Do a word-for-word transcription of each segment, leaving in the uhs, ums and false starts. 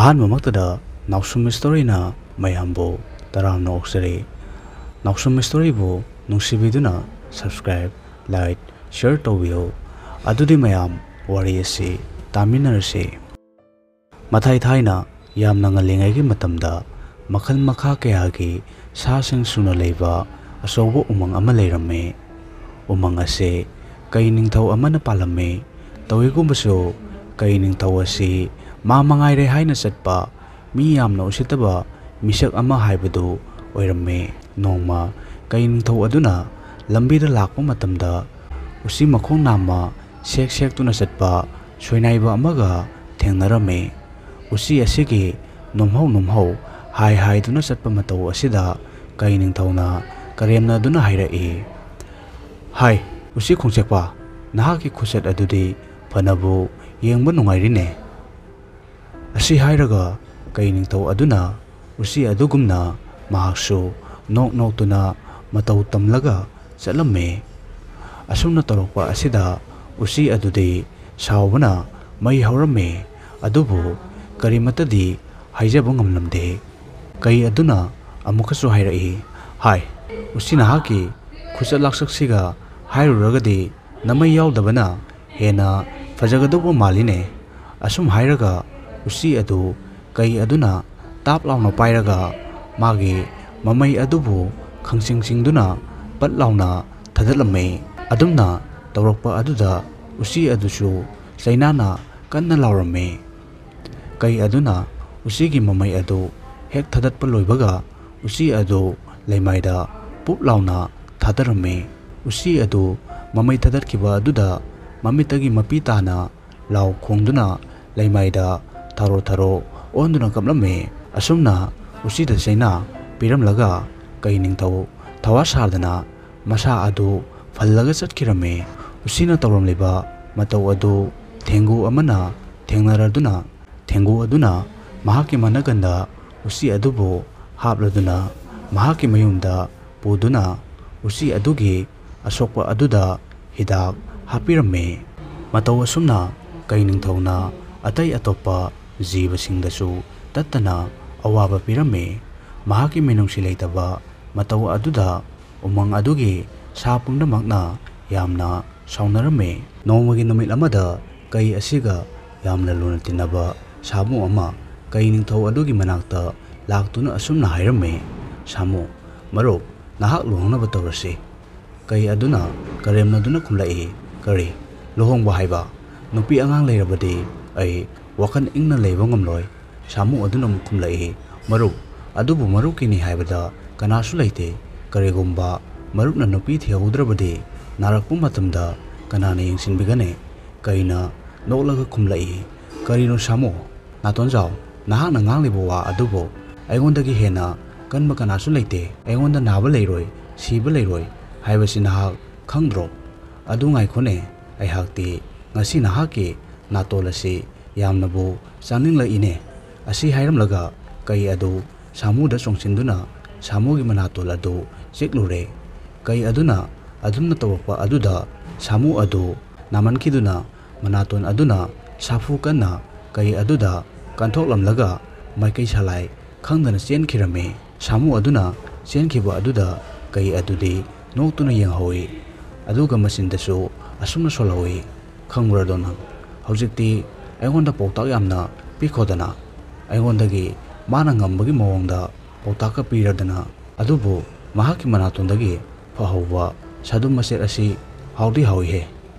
ꯑꯍꯥꯟꯕꯃꯛꯇꯗ ꯅꯥꯎꯁꯨꯝ ꯁ꯭ꯇꯣꯔꯤꯅ ꯃꯌꯥꯝꯕꯨ ꯇꯔꯥꯝꯅ ꯑꯣꯛꯆꯔꯤ꯫ ꯅꯥꯎꯁꯨꯝ ꯁ꯭ꯇꯣꯔꯤꯕꯨ ꯅꯨꯡꯁꯤꯕꯤꯗꯨꯅ subscribe, like, share ꯇꯧꯕꯤꯌꯨ꯫ ꯑꯗꯨꯗꯤ ꯃꯌꯥꯝ, ꯋꯥꯔꯤ ꯑꯁꯤ ꯇꯥꯃꯤꯟꯅꯔꯁꯤ꯫ ꯃꯊꯥꯏ ꯊꯥꯏꯅ ꯌꯥꯝꯅ ꯉꯜꯂꯤꯉꯩꯒꯤ ꯃꯇꯝꯗ ꯃꯈꯜ ꯃꯈꯥ ꯀꯌꯥꯒꯤ ꯁꯥꯁꯤꯡ ꯁꯨꯅ ꯂꯩꯕ ꯑꯆꯧꯕ ꯎꯃꯪ ꯑꯃ ꯂꯩꯔꯝꯃꯤ꯫ ꯎꯃꯪ ꯑꯁꯤ ꯀꯩ ꯅꯤꯡꯊꯧ ꯑꯃꯅ ꯄꯥꯜꯂꯝꯃꯤ꯫ ꯇꯧꯏꯒꯨꯝꯕꯁꯨ ꯀꯩ ꯅꯤꯡꯊꯧ ꯑꯁꯤ ꯃꯥ ꯃꯉꯥꯏꯔꯦ ꯍꯥꯏꯅ ꯆꯠꯄ ꯃꯤ ꯌꯥꯝꯅ ꯎꯁꯤꯠꯇꯕ ꯃꯤꯁꯛ ꯑꯃ ꯍꯥꯏꯕꯗꯨ ꯑꯣꯏꯔꯝꯃꯤ꯫ ꯅꯣꯡꯃ ꯀꯩ ꯅꯤꯡꯊꯧ ꯑꯗꯨꯅ ꯂꯝꯕꯤꯗ ꯂꯥꯛꯄ ꯃꯇꯝꯗ ꯎꯆꯤ ꯃꯈꯣꯡ ꯅꯥꯝꯃ ꯁꯦꯛ ꯁꯦꯛꯇꯨꯅ ꯆꯠꯄ ꯁꯣꯏꯅꯥꯏꯕ ꯑꯃꯒ ꯊꯦꯡꯅꯔꯝꯃꯤ꯫ ꯎꯆꯤ ꯑꯁꯤꯒꯤ ꯅꯣꯝꯍꯧ ꯅꯣꯝꯍꯧ ꯍꯥꯏ ꯍꯥꯏꯗꯨꯅ ꯆꯠꯄ ꯃꯇꯧ ꯑꯁꯤꯗ ꯀꯩ ꯅꯤꯡꯊꯧꯅ ꯀꯔꯦꯝꯅꯗꯨꯅ ꯍꯥꯏꯔꯛꯏ, "ꯍꯥꯏ, ꯎꯆꯤ ꯈꯣꯡꯆꯦꯛꯄ, ꯅꯍꯥꯛꯀꯤ ꯈꯨꯆꯠ ꯑꯗꯨꯗꯤ ꯐꯅꯕꯨ ꯌꯦꯡꯕ ꯅꯨꯡꯉꯥꯏꯔꯤꯅꯦ"꯫ ꯑꯁꯤ ꯍꯥꯏꯔꯒ ꯀꯩ ꯅꯤꯡꯊꯧ ꯑꯗꯨꯅ ꯎꯆꯤ ꯑꯗꯨꯒꯨꯝꯅ ꯃꯍꯥꯛꯁꯨ ꯅꯣꯛ ꯅꯣꯛꯇꯨꯅ ꯃꯇꯧ ꯇꯝꯂꯒ ꯆꯠꯂꯝꯃꯤ꯫ ꯑꯁꯨꯝꯅ ꯇꯧꯔꯛꯄ ꯑꯁꯤꯗ ꯎꯆꯤ ꯑꯗꯨꯗꯤ ꯁꯥꯎꯕꯅ ꯃꯩ ꯍꯧꯔꯝꯃꯤ, ꯑꯗꯨꯕꯨ ꯀꯔꯤꯃꯠꯇꯗꯤ ꯍꯥꯏꯖꯕ ꯉꯝꯂꯝꯗꯦ꯫ ꯀꯩ ꯑꯗꯨꯅ ꯑꯃꯨꯛꯀꯁꯨ ꯍꯥꯏꯔꯛꯏ, "ꯍꯥꯏ, ꯎꯆꯤ ꯅꯍꯥꯛꯀꯤ ꯈꯨꯆꯠ ꯂꯥꯛꯆꯠꯁꯤꯒ ꯍꯥꯏꯔꯨꯔꯒꯗꯤ ꯅꯃꯩ ꯌꯥꯎꯗꯕꯅ ꯍꯦꯟꯅ ꯐꯖꯒꯗꯧꯕ ꯃꯥꯜꯂꯤꯅꯦ"꯫ ꯑꯁꯨꯝ ꯍꯥꯏꯔꯒ ꯎꯆꯤ ꯑꯗꯨ ꯀꯩ ꯑꯗꯨꯅ ꯇꯥꯞ ꯂꯥꯎꯅ ꯄꯥꯏꯔꯒ ꯃꯥꯒꯤ ꯃꯃꯩ ꯑꯗꯨꯕꯨ ꯈꯪꯆꯤꯡ ꯆꯤꯡꯗꯨꯅ ꯄꯠ ꯂꯥꯎꯅ ꯊꯥꯗꯠꯂꯝꯃꯤ꯫ ꯑꯗꯨꯝꯅ ꯇꯧꯔꯛꯄ ꯑꯗꯨꯗ ꯎꯆꯤ ꯑꯗꯨꯁꯨ ꯆꯩꯅꯥꯅ ꯀꯟꯅ ꯂꯥꯎꯔꯝꯃꯤ꯫ ꯀꯩ ꯑꯗꯨꯅ ꯎꯆꯤꯒꯤ ꯃꯃꯩ ꯑꯗꯨ ꯍꯦꯛ ꯊꯥꯗꯠꯄ ꯂꯣꯏꯕꯒ ꯎꯆꯤ ꯑꯗꯨ ꯂꯩꯃꯥꯏꯗ ꯄꯨꯞ ꯂꯥꯎꯅ ꯊꯥꯗꯔꯝꯃꯤ꯫ ꯎꯆꯤ ꯑꯗꯨ ꯃꯃꯩ ꯊꯥꯗꯠꯈꯤꯕ ꯑꯗꯨꯗ ꯃꯃꯤꯠꯇꯒꯤ ꯃꯄꯤ ꯇꯥꯅ ꯂꯥꯎ ꯈꯣꯡꯗꯨꯅ ꯂꯩꯃꯥꯏꯗ ꯊꯔꯣ ꯊꯔꯣ ꯑꯣꯟꯗꯨꯅ ꯀꯞꯂꯝꯃꯤ꯫ ꯑꯁꯨꯝꯅ ꯎꯆꯤꯗ ꯆꯩꯅꯥ ꯄꯤꯔꯝꯂꯒ ꯀꯩ ꯅꯤꯡꯊꯧ ꯊꯋꯥ ꯁꯥꯗꯅ ꯃꯁꯥ ꯑꯗꯨ ꯐꯜꯂꯒ ꯆꯠꯈꯤꯔꯝꯃꯤ꯫ ꯎꯆꯤꯅ ꯇꯧꯔꯝꯂꯤꯕ ꯃꯇꯧ ꯑꯗꯨ ꯊꯦꯡꯒꯨ ꯑꯃꯅ ꯊꯦꯡꯅꯔꯗꯨꯅ, ꯊꯦꯡꯒꯨ ꯑꯗꯨꯅ ꯃꯍꯥꯛꯀꯤ ꯃꯅꯒꯟꯗ ꯎꯆꯤ ꯑꯗꯨꯕꯨ ꯍꯥꯞꯂꯗꯨꯅ ꯃꯍꯥꯛꯀꯤ ꯃꯌꯨꯝꯗ ꯄꯨꯗꯨꯅ ꯎꯆꯤ ꯑꯗꯨꯒꯤ ꯑꯁꯣꯛꯄ ꯑꯗꯨꯗ ꯍꯤꯗꯥꯛ ꯍꯥꯞꯄꯤꯔꯝꯃꯤ꯫ ꯃꯇꯧ ꯑꯁꯨꯝꯅ ꯀꯩ ꯅꯤꯡꯊꯧꯅ ꯑꯇꯩ ꯑꯇꯣꯞꯄ ꯖꯤꯕꯁꯤꯡꯗꯁꯨ ꯇꯠꯇꯅ ꯑꯋꯥꯕ ꯄꯤꯔꯝꯃꯤ꯫ ꯃꯍꯥꯛꯀꯤ ꯃꯤꯅꯨꯡꯁꯤ ꯂꯩꯇꯕ ꯃꯇꯧ ꯑꯗꯨꯗ ꯎꯃꯪ ꯑꯗꯨꯒꯤ ꯁꯥ ꯄꯨꯝꯅꯃꯛꯅ ꯌꯥꯝꯅ ꯁꯥꯎꯅꯔꯝꯃꯤ꯫ ꯅꯣꯡꯃꯒꯤ ꯅꯨꯃꯤꯠ ꯑꯃꯗ ꯀꯩ ꯑꯁꯤꯒ ꯌꯥꯝꯅ ꯂꯨꯅ ꯇꯤꯟꯅꯕ ꯁꯥꯃꯨ ꯑꯃ ꯀꯩ ꯅꯤꯡꯊꯧ ꯑꯗꯨꯒꯤ ꯃꯅꯥꯛꯇ ꯂꯥꯛꯇꯨꯅ ꯑꯁꯨꯝꯅ ꯍꯥꯏꯔꯝꯃꯤ, "ꯁꯥꯃꯨ, ꯃꯔꯨꯞ, ꯅꯍꯥꯛ ꯂꯨꯍꯣꯡꯅꯕ ꯇꯧꯔꯁꯤ꯫" ꯀꯩ ꯑꯗꯨꯅ ꯀꯔꯦꯝꯅꯗꯨꯅ ꯈꯨꯝꯂꯛꯏ, "ꯀꯔꯤ? ꯂꯨꯍꯣꯡꯕ ꯍꯥꯏꯕ? ꯅꯨꯄꯤ ꯑꯉꯥꯡ ꯂꯩꯔꯕꯗꯤ ꯑꯩ ꯋꯥꯈꯜ ꯏꯪꯅ ꯂꯩꯕ ꯉꯝꯂꯣꯏ꯫" ꯁꯥꯃꯨ ꯑꯗꯨꯅ ꯑꯃꯨꯛ ꯈꯨꯝꯂꯛꯏ, "ꯃꯔꯨꯞ, ꯑꯗꯨꯕꯨ ꯃꯔꯨꯞꯀꯤꯅꯤ ꯍꯥꯏꯕꯗ ꯀꯅꯥꯁꯨ ꯂꯩꯇꯦ꯫ ꯀꯔꯤꯒꯨꯝꯕ ꯃꯔꯨꯞꯅ ꯅꯨꯄꯤ ꯊꯤꯍꯧꯗ꯭ꯔꯕꯗꯤ ꯅꯥꯔꯛꯄ ꯃꯇꯝꯗ ꯀꯅꯥꯅ ꯌꯦꯡꯁꯤꯟꯕꯤꯒꯅꯤ?" ꯀꯩꯅ ꯅꯣꯛꯂꯒ ꯈꯨꯝꯂꯛꯏ, "ꯀꯔꯤꯅꯣ ꯁꯥꯃꯨ? ꯅꯥꯇꯣꯟꯖꯥꯎ, ꯅꯍꯥꯛꯅ ꯉꯥꯡꯂꯤꯕ ꯋꯥ ꯑꯗꯨꯕꯨ? ꯑꯩꯉꯣꯟꯗꯒꯤ ꯍꯦꯟꯅ ꯀꯟꯕ ꯀꯅꯥꯁꯨ ꯂꯩꯇꯦ꯫ ꯑꯩꯉꯣꯟꯗ ꯅꯥꯕ ꯂꯩꯔꯣꯏ, ꯁꯤꯕ ꯂꯩꯔꯣꯏ ꯍꯥꯏꯕꯁꯤ ꯅꯍꯥꯛ ꯈꯪꯗ꯭ꯔꯣ? ꯑꯗꯨ ꯉꯥꯏꯈꯣꯅꯦ, ꯑꯩꯍꯥꯛꯇꯤ ꯉꯁꯤ ꯅꯍꯥꯛꯀꯤ ꯅꯥꯇꯣꯜ ꯑꯁꯤ ꯌꯥꯝꯅꯕꯨ ꯆꯥꯅꯤꯡꯂꯛꯏꯅꯦ꯫" ꯑꯁꯤ ꯍꯥꯏꯔꯝꯂꯒ ꯀꯩ ꯑꯗꯨ ꯁꯥꯃꯨꯗ ꯆꯣꯡꯁꯤꯟꯗꯨꯅ ꯁꯥꯃꯨꯒꯤ ꯃꯅꯥꯇꯣꯜ ꯑꯗꯨ ꯆꯤꯛꯂꯨꯔꯦ꯫ ꯀꯩ ꯑꯗꯨꯅ ꯑꯗꯨꯝꯅ ꯇꯧꯔꯛꯄ ꯑꯗꯨꯗ ꯁꯥꯃꯨ ꯑꯗꯨ ꯅꯥꯃꯟꯈꯤꯗꯨꯅ ꯃꯅꯥꯇꯣꯟ ꯑꯗꯨꯅ ꯁꯥꯐꯨ ꯀꯟꯅ ꯀꯩ ꯑꯗꯨꯗ ꯀꯟꯊꯣꯛꯂꯝꯂꯒ ꯃꯥꯏꯀꯩ ꯁꯂꯥꯏ ꯈꯪꯗꯅ ꯆꯦꯟꯈꯤꯔꯝꯃꯤ꯫ ꯁꯥꯃꯨ ꯑꯗꯨꯅ ꯆꯦꯟꯈꯤꯕ ꯑꯗꯨꯗ ꯀꯩ ꯑꯗꯨꯗꯤ ꯅꯣꯛꯇꯨꯅ ꯌꯦꯡꯍꯧꯏ꯫ ꯑꯗꯨꯒ ꯃꯆꯤꯟꯗꯁꯨ ꯑꯁꯨꯝꯅ ꯁꯣꯜꯍꯧꯏ, "ꯈꯪꯕ꯭ꯔꯥꯗꯣ ꯅꯪ? ꯍꯧꯖꯤꯛꯇꯤ ꯑꯩꯉꯣꯟꯗ ꯄꯥꯎꯇꯥꯛ ꯌꯥꯝꯅ ꯄꯤꯈꯣꯗꯅ꯫ ꯑꯩꯉꯣꯟꯗꯒꯤ ꯃꯥꯅ ꯉꯝꯕꯒꯤ ꯃꯑꯣꯡꯗ ꯄꯥꯎꯇꯥꯛꯀ ꯄꯤꯔꯗꯅ꯫ ꯑꯗꯨꯕꯨ ꯃꯍꯥꯛꯀꯤ ꯃꯅꯥꯇꯣꯟꯗꯒꯤ ꯐꯍꯧꯕ ꯁꯥꯗꯨ ꯃꯆꯦꯠ ꯑꯁꯤ ꯍꯥꯎꯗꯤ ꯍꯥꯎꯏꯍꯦ꯫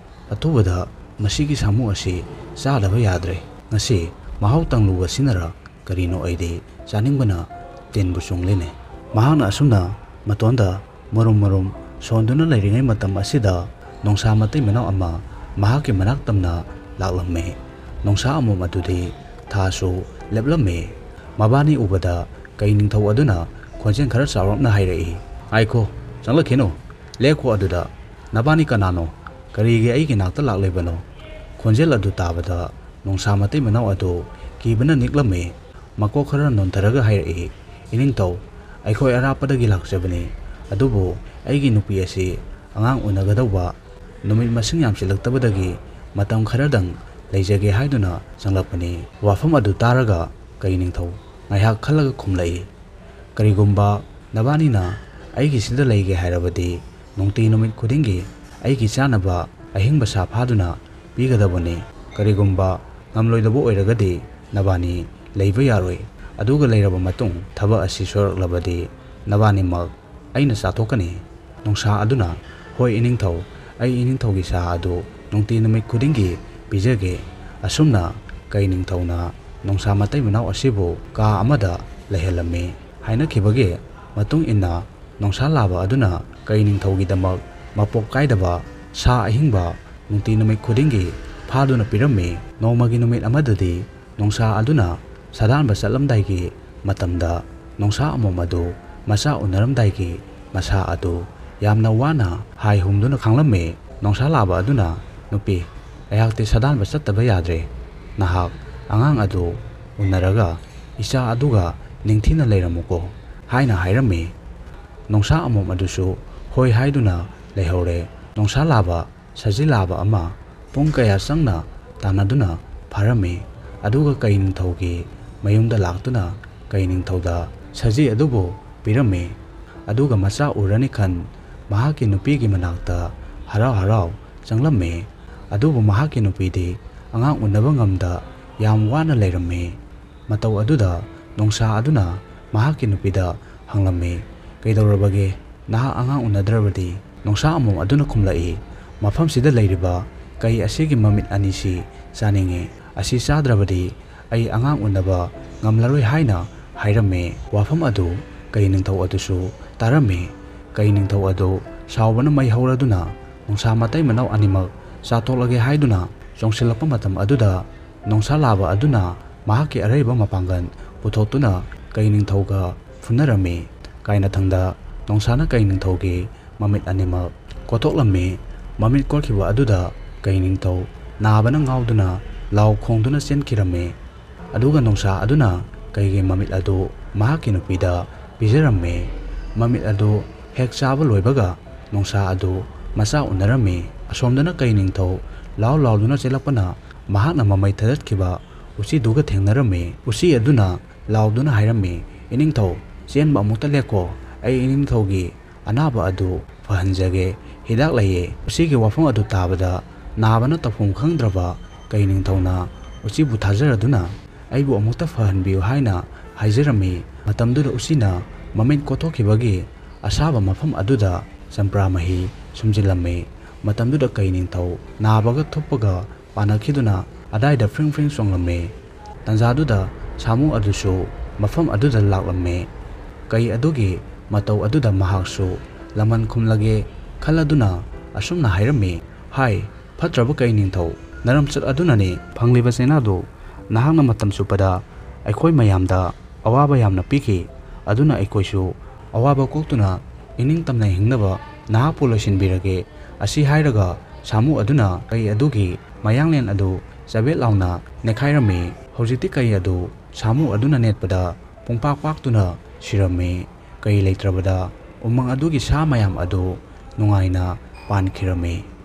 ꯑꯊꯨꯕꯗ ꯃꯁꯤꯒꯤ ꯁꯥꯃꯨ ꯑꯁꯤ ꯆꯥꯗꯕ ꯌꯥꯗ꯭ꯔꯦ꯫ ꯉꯁꯤ ꯃꯍꯥꯎ ꯇꯪꯂꯨꯕꯁꯤꯅꯔ ꯀꯔꯤꯅꯣ ꯑꯩꯗꯤ ꯆꯥꯅꯤꯡꯕꯅ ꯇꯤꯟꯕꯨ ꯆꯨꯡꯂꯤꯅꯦ꯫" ꯃꯍꯥꯛꯅ ꯑꯁꯨꯝꯅ ꯃꯇꯣꯟꯗ ꯃꯔꯨꯝ ꯃꯔꯨꯝ ꯁꯣꯟꯗꯨꯅ ꯂꯩꯔꯤꯉꯩ ꯃꯇꯝ ꯑꯁꯤꯗ ꯅꯣꯡꯁꯥ ꯃꯇꯩ ꯃꯅꯥꯎ ꯑꯃ ꯃꯍꯥꯛꯀꯤ ꯃꯅꯥꯛ ꯇꯝꯅ ꯂꯥꯛꯂꯝꯃꯤ꯫ ꯅꯣꯡꯁꯥ ꯑꯃꯣꯝ ꯑꯗꯨꯗꯤ ꯊꯥꯁꯨ ꯂꯦꯞꯂꯝꯃꯤ꯫ ꯃꯕꯥꯅꯤ ꯎꯕꯗ ꯀꯩ ꯅꯤꯡꯊꯧ ꯑꯗꯨꯅ ꯈꯣꯟꯖꯦꯜ ꯈꯔ ꯆꯥꯎꯔꯞꯅ ꯍꯥꯏꯔꯛꯏ, "ꯉꯥꯏꯈꯣ, ꯆꯪꯂꯛꯈꯤꯅꯨ꯫ ꯂꯦꯞꯈꯣ ꯑꯗꯨꯗ꯫ ꯅꯕꯥꯅꯤ ꯀꯅꯥꯅꯣ? ꯀꯔꯤꯒꯤ ꯑꯩꯒꯤ ꯅꯥꯛꯇ ꯂꯥꯛꯂꯤꯕꯅꯣ?" ꯈꯣꯟꯖꯦꯜ ꯑꯗꯨ ꯇꯥꯕꯗ ꯅꯣꯡꯁꯥ ꯃꯇꯩ ꯃꯅꯥꯎ ꯑꯗꯨ ꯀꯤꯕꯅ ꯅꯤꯛꯂꯝꯃꯤ꯫ ꯃꯀꯣꯛ ꯈꯔ ꯅꯣꯟꯊꯔꯒ ꯍꯥꯏꯔꯛꯏ, "ꯏꯅꯤꯡꯊꯧ, ꯑꯩꯈꯣꯏ ꯑꯔꯥꯞꯄꯗꯒꯤ ꯂꯥꯛꯆꯕꯅꯤ, ꯑꯗꯨꯕꯨ ꯑꯩꯒꯤ ꯅꯨꯄꯤ ꯑꯁꯤ ꯑꯉꯥꯡ ꯎꯅꯒꯗꯧꯕ ꯅꯨꯃꯤꯠ ꯃꯁꯤꯡ ꯌꯥꯝꯁꯤꯜꯂꯛꯇꯕꯗꯒꯤ ꯃꯇꯝ ꯈꯔꯗꯪ ꯂꯩꯖꯒꯦ ꯍꯥꯏꯗꯨꯅ ꯆꯪꯂꯛꯄꯅꯤ꯫ ꯋꯥꯐꯝ ꯑꯗꯨ ꯇꯥꯔꯒ ꯀꯩ ꯅꯤꯡꯊꯧ ꯉꯥꯏꯍꯥꯛ ꯈꯜꯂꯒ ꯈꯨꯝꯂꯛꯏ, "ꯀꯔꯤꯒꯨꯝꯕ ꯅꯕꯥꯅꯤꯅ ꯑꯩꯒꯤꯁꯤꯗ ꯂꯩꯒꯦ ꯍꯥꯏꯔꯕꯗꯤ ꯅꯨꯡꯇꯤ ꯅꯨꯃꯤꯠ ꯈꯨꯗꯤꯡꯒꯤ ꯑꯩꯒꯤ ꯆꯥꯅꯕ ꯑꯍꯤꯡꯕ ꯁꯥ ꯐꯥꯗꯨꯅ ꯄꯤꯒꯗꯕꯅꯤ꯫ ꯀꯔꯤꯒꯨꯝꯕ ꯉꯝꯂꯣꯏꯗꯕ ꯑꯣꯏꯔꯒꯗꯤ ꯅꯕꯥꯅꯤ ꯂꯩꯕ ꯌꯥꯔꯣꯏ꯫ ꯑꯗꯨꯒ ꯂꯩꯔꯕ ꯃꯇꯨꯡ ꯊꯕꯛ ꯑꯁꯤ ꯁꯣꯏꯔꯛꯂꯕꯗꯤ ꯅꯕꯥꯅꯤꯃꯛ ꯑꯩꯅ ꯆꯥꯊꯣꯛꯀꯅꯤ꯫" ꯅꯣꯡꯁꯥ ꯑꯗꯨꯅ, "ꯍꯣꯏ ꯏꯅꯤꯡꯊꯧ, ꯑꯩ ꯏꯅꯤꯡꯊꯧꯒꯤ ꯁꯥ ꯑꯗꯨ ꯅꯨꯡꯇꯤ ꯅꯨꯃꯤꯠ ꯈꯨꯗꯤꯡꯒꯤ ꯄꯤꯖꯒꯦ꯫" ꯑꯁꯨꯝꯅ ꯀꯩ ꯅꯤꯡꯊꯧꯅ ꯅꯣꯡꯁꯥ ꯃꯇꯩ ꯃꯅꯥꯎ ꯑꯁꯤꯕꯨ ꯀꯥ ꯑꯃꯗ ꯂꯩꯍꯜꯂꯝꯃꯤ꯫ ꯍꯥꯏꯅꯈꯤꯕꯒꯤ ꯃꯇꯨꯡ ꯏꯟꯅ ꯅꯣꯡꯁꯥ ꯂꯥꯕ ꯑꯗꯨꯅ ꯀꯩ ꯅꯤꯡꯊꯧꯒꯤꯗꯃꯛ ꯃꯄꯣꯛ ꯀꯥꯏꯗꯕ ꯁꯥ ꯑꯍꯤꯡꯕ ꯅꯨꯡꯇꯤ ꯅꯨꯃꯤꯠ ꯈꯨꯗꯤꯡꯒꯤ ꯐꯥꯗꯨꯅ ꯄꯤꯔꯝꯃꯤ꯫ ꯅꯣꯡꯃꯒꯤ ꯅꯨꯃꯤꯠ ꯑꯃꯗꯗꯤ ꯅꯣꯡꯁꯥ ꯑꯗꯨꯅ ꯁꯥꯗꯥꯟꯕ ꯆꯠꯂꯝꯗꯥꯏꯒꯤ ꯃꯇꯝꯗ ꯅꯣꯡꯁꯥ ꯑꯃꯣꯝ ꯑꯗꯨ ꯃꯆꯥ ꯎꯅꯔꯝꯗꯥꯏꯒꯤ ꯃꯁꯥ ꯑꯗꯨ ꯌꯥꯝꯅ ꯋꯥꯅ ꯍꯥꯏ ꯍꯨꯝꯗꯨꯅ ꯈꯥꯡꯂꯝꯃꯤ꯫ ꯅꯣꯡꯁꯥ ꯂꯥꯕ ꯑꯗꯨꯅ, "ꯅꯨꯄꯤ, ꯑꯩꯍꯥꯛꯇꯤ ꯁꯥꯗꯥꯟꯕ ꯆꯠꯇꯕ ꯌꯥꯗ꯭ꯔꯦ꯫ ꯅꯍꯥꯛ ꯑꯉꯥꯡ ꯑꯗꯨ ꯎꯅꯔꯒ ꯏꯆꯥ ꯑꯗꯨꯒ ꯅꯤꯡꯊꯤꯅ ꯂꯩꯔꯝꯃꯨꯀꯣ" ꯍꯥꯏꯅ ꯍꯥꯏꯔꯝꯃꯤ꯫ ꯅꯣꯡꯁꯥ ꯑꯃꯣꯝ ꯑꯗꯨꯁꯨ ꯍꯣꯏ ꯍꯥꯏꯗꯨꯅ ꯂꯩꯍꯧꯔꯦ꯫ ꯅꯣꯡꯁꯥ ꯂꯥꯕ ꯁꯖꯤ ꯂꯥꯕ ꯑꯃ ꯄꯨꯡ ꯀꯌꯥ ꯆꯪꯅ ꯇꯥꯟꯅꯗꯨꯅ ꯐꯥꯔꯝꯃꯤ꯫ ꯑꯗꯨꯒ ꯀꯩ ꯅꯤꯡꯊꯧꯒꯤ ꯃꯌꯨꯝꯗ ꯂꯥꯛꯇꯨꯅ ꯀꯩ ꯅꯤꯡꯊꯧꯗ ꯁꯖꯤ ꯑꯗꯨꯕꯨ ꯄꯤꯔꯝꯃꯤ꯫ ꯑꯗꯨꯒ ꯃꯆꯥ ꯎꯔꯅꯤ ꯈꯟ ꯃꯍꯥꯛꯀꯤ ꯅꯨꯄꯤꯒꯤ ꯃꯅꯥꯛꯇ ꯍꯔꯥꯎ ꯍꯔꯥꯎ ꯆꯪꯂꯝꯃꯤ꯫ ꯑꯗꯨꯕꯨ ꯃꯍꯥꯛꯀꯤ ꯅꯨꯄꯤꯗꯤ ꯑꯉꯥꯡ ꯎꯅꯕ ꯉꯝꯗ ꯌꯥꯝ ꯋꯥꯅ ꯂꯩꯔꯝꯃꯤ꯫ ꯃꯇꯧ ꯑꯗꯨꯗ ꯅꯣꯡꯁꯥ ꯑꯗꯨꯅ ꯃꯍꯥꯛꯀꯤ ꯅꯨꯄꯤꯗ ꯍꯪꯂꯝꯃꯤ, "ꯀꯩꯗꯧꯔꯕꯒꯦ? ꯅꯍꯥꯛ ꯑꯉꯥꯡ ꯎꯅꯗ꯭ꯔꯕꯗꯤ?" ꯅꯣꯡꯁꯥ ꯑꯃꯣꯝ ꯑꯗꯨꯅ ꯈꯨꯝꯂꯛꯏ, "ꯃꯐꯝꯁꯤꯗ ꯂꯩꯔꯤꯕ ꯀꯩ ꯑꯁꯤꯒꯤ ꯃꯃꯤꯠ ꯑꯅꯤꯁꯤ ꯆꯥꯅꯤꯡꯏ꯫ ꯑꯁꯤ ꯆꯥꯗ꯭ꯔꯕꯗꯤ ꯑꯩ ꯑꯉꯥꯡ ꯎꯅꯕ ꯉꯝꯂꯔꯣꯏ" ꯍꯥꯏꯅ ꯍꯥꯏꯔꯝꯃꯤ꯫ ꯋꯥꯐꯝ ꯑꯗꯨ ꯀꯩ ꯅꯤꯡꯊꯧ ꯑꯗꯨꯁꯨ ꯇꯥꯔꯝꯃꯤ꯫ ꯀꯩ ꯅꯤꯡꯊꯧ ꯑꯗꯨ ꯁꯥꯎꯕꯅ ꯃꯩ ꯍꯧꯔꯗꯨꯅ ꯅꯣꯡꯁꯥ ꯃꯇꯩ ꯃꯅꯥꯎ ꯑꯅꯤꯃꯛ ꯆꯥꯊꯣꯛꯂꯒꯦ ꯍꯥꯏꯗꯨꯅ ꯆꯣꯡꯁꯤꯜꯂꯛꯄ ꯃꯇꯝ ꯑꯗꯨꯗ ꯅꯣꯡꯁꯥ ꯂꯥꯕ ꯑꯗꯨꯅ ꯃꯍꯥꯛꯀꯤ ꯑꯔꯩꯕ ꯃꯄꯥꯡꯒꯜ ꯄꯨꯊꯣꯛꯇꯨꯅ ꯀꯩ ꯅꯤꯡꯊꯧꯒ ꯐꯨꯅꯔꯝꯃꯤ꯫ ꯀꯥꯏꯅꯊꯪꯗ ꯅꯣꯡꯁꯥꯅ ꯀꯩ ꯅꯤꯡꯊꯧꯒꯤ ꯃꯃꯤꯠ ꯑꯅꯤꯃꯛ ꯀꯣꯠꯊꯣꯛꯂꯝꯃꯤ꯫ ꯃꯃꯤꯠ ꯀꯣꯠꯈꯤꯕ ꯑꯗꯨꯗ ꯀꯩ ꯅꯤꯡꯊꯧ ꯅꯥꯕꯅ ꯉꯥꯎꯗꯨꯅ ꯂꯥꯎ ꯈꯣꯡꯗꯨꯅ ꯆꯦꯟꯈꯤꯔꯝꯃꯤ꯫ ꯑꯗꯨꯒ ꯅꯣꯡꯁꯥ ꯑꯗꯨꯅ ꯀꯩꯒꯤ ꯃꯃꯤꯠ ꯑꯗꯨ ꯃꯍꯥꯛꯀꯤ ꯅꯨꯄꯤꯗ ꯄꯤꯖꯔꯝꯃꯤ꯫ ꯃꯃꯤꯠ ꯑꯗꯨ ꯍꯦꯛ ꯆꯥꯕ ꯂꯣꯏꯕꯒ ꯅꯣꯡꯁꯥ ꯑꯗꯨ ꯃꯆꯥ ꯎꯅꯔꯝꯃꯤ꯫ ꯑꯁꯣꯝꯗꯅ ꯀꯩ ꯅꯤꯡꯊꯧ ꯂꯥꯎ ꯂꯥꯎꯗꯨꯅ ꯆꯦꯜꯂꯛꯄꯅ ꯃꯍꯥꯛꯅ ꯃꯃꯩ ꯊꯗꯠꯈꯤꯕ ꯎꯆꯤꯗꯨꯒ ꯊꯦꯡꯅꯔꯝꯃꯤ꯫ ꯎꯆꯤ ꯑꯗꯨꯅ ꯂꯥꯎꯗꯨꯅ ꯍꯥꯏꯔꯝꯃꯤ, "ꯏꯅꯤꯡꯊꯧ, ꯆꯦꯟꯕ ꯑꯃꯨꯛꯇ ꯂꯦꯞꯀꯣ, ꯑꯩ ꯏꯅꯤꯡꯊꯧꯒꯤ ꯑꯅꯥꯕ ꯑꯗꯨ ꯐꯍꯟꯖꯒꯦ, ꯍꯤꯗꯥꯛ ꯂꯩꯌꯦ꯫" ꯎꯆꯤꯒꯤ ꯋꯥꯐꯝ ꯑꯗꯨ ꯇꯥꯕꯗ ꯅꯥꯕꯅ ꯇꯧꯐꯝ ꯈꯪꯗ꯭ꯔꯕ ꯀꯩ ꯅꯤꯡꯊꯧꯅ ꯎꯆꯤꯕꯨ ꯊꯥꯖꯔꯗꯨꯅ, "ꯑꯩꯕꯨ ꯑꯃꯨꯛꯇ ꯐꯍꯟꯕꯤꯌꯨ" ꯍꯥꯏꯅ ꯍꯥꯏꯖꯔꯝꯃꯤ꯫ ꯃꯇꯝꯗꯨꯗ ꯎꯆꯤꯅ ꯃꯃꯤꯠ ꯀꯣꯊꯣꯛꯈꯤꯕꯒꯤ ꯑꯁꯥꯕ ꯃꯐꯝ ꯑꯗꯨꯗ ꯆꯝꯄ꯭ꯔꯥ ꯃꯍꯤ ꯁꯨꯝꯖꯤꯜꯂꯝꯃꯤ꯫ ꯃꯇꯝꯗꯨꯗ ꯀꯩ ꯅꯤꯡꯊꯧ ꯅꯥꯕꯒ ꯊꯨꯞꯄꯒ ꯄꯥꯅꯈꯤꯗꯨꯅ ꯑꯗꯥꯏꯗ ꯐ꯭ꯔꯤꯡ ꯐ꯭ꯔꯤꯡ ꯆꯣꯡꯂꯝꯃꯤ꯫ ꯇꯟꯖꯥꯗꯨꯗ ꯁꯥꯃꯨ ꯑꯗꯨꯁꯨ ꯃꯐꯝ ꯑꯗꯨꯗ ꯂꯥꯛꯂꯝꯃꯤ꯫ ꯀꯩ ꯑꯗꯨꯒꯤ ꯃꯇꯧ ꯑꯗꯨꯗ ꯃꯍꯥꯛꯁꯨ ꯂꯃꯟ ꯈꯨꯝꯂꯒꯦ ꯈꯜꯂꯗꯨꯅ ꯑꯁꯨꯝꯅ ꯍꯥꯏꯔꯝꯃꯤ, "ꯍꯥꯏ, ꯐꯠꯇ꯭ꯔꯕ ꯀꯩ ꯅꯤꯡꯊꯧ, ꯅꯔꯝꯆꯠ ꯑꯗꯨꯅꯅꯤ ꯐꯪꯂꯤꯕ ꯆꯩꯅꯥꯗꯨ꯫ ꯅꯍꯥꯛꯅ ꯃꯇꯝ ꯆꯨꯞꯄꯗ ꯑꯩꯈꯣꯏ ꯃꯌꯥꯝꯗ ꯑꯋꯥꯕ ꯌꯥꯝꯅ ꯄꯤꯈꯤ꯫ ꯑꯗꯨꯅ ꯑꯩꯈꯣꯏꯁꯨ ꯑꯋꯥꯕ ꯀꯣꯛꯇꯨꯅ ꯏꯅꯤꯡ ꯇꯝꯅ ꯍꯤꯡꯅꯕ ꯅꯍꯥꯛꯄꯨ ꯂꯣꯏꯁꯤꯟꯕꯤꯔꯒꯦ꯫" ꯑꯁꯤ ꯍꯥꯏꯔꯒ ꯁꯥꯃꯨ ꯑꯗꯨꯅ ꯀꯩ ꯑꯗꯨꯒꯤ ꯃꯌꯥꯡꯂꯦꯟ ꯑꯗꯨ ꯆꯕꯦꯠ ꯂꯥꯎꯅ ꯅꯦꯠꯈꯥꯏꯔꯝꯃꯤ꯫ ꯍꯧꯖꯤꯛꯇꯤ ꯀꯩ ꯑꯗꯨ ꯁꯥꯃꯨ ꯑꯗꯨꯅ ꯅꯦꯠꯄꯗ ꯄꯨꯡꯄꯥꯛ ꯄꯥꯛꯇꯨꯅ ꯁꯤꯔꯝꯃꯤ꯫ ꯀꯩ ꯂꯩꯇ꯭ꯔꯕꯗ ꯎꯃꯪ ꯑꯗꯨꯒꯤ ꯁꯥ ꯃꯌꯥꯝ ꯑꯗꯨ ꯅꯨꯡꯉꯥꯏꯅ ꯄꯥꯟꯈꯤꯔꯝꯃꯤ꯫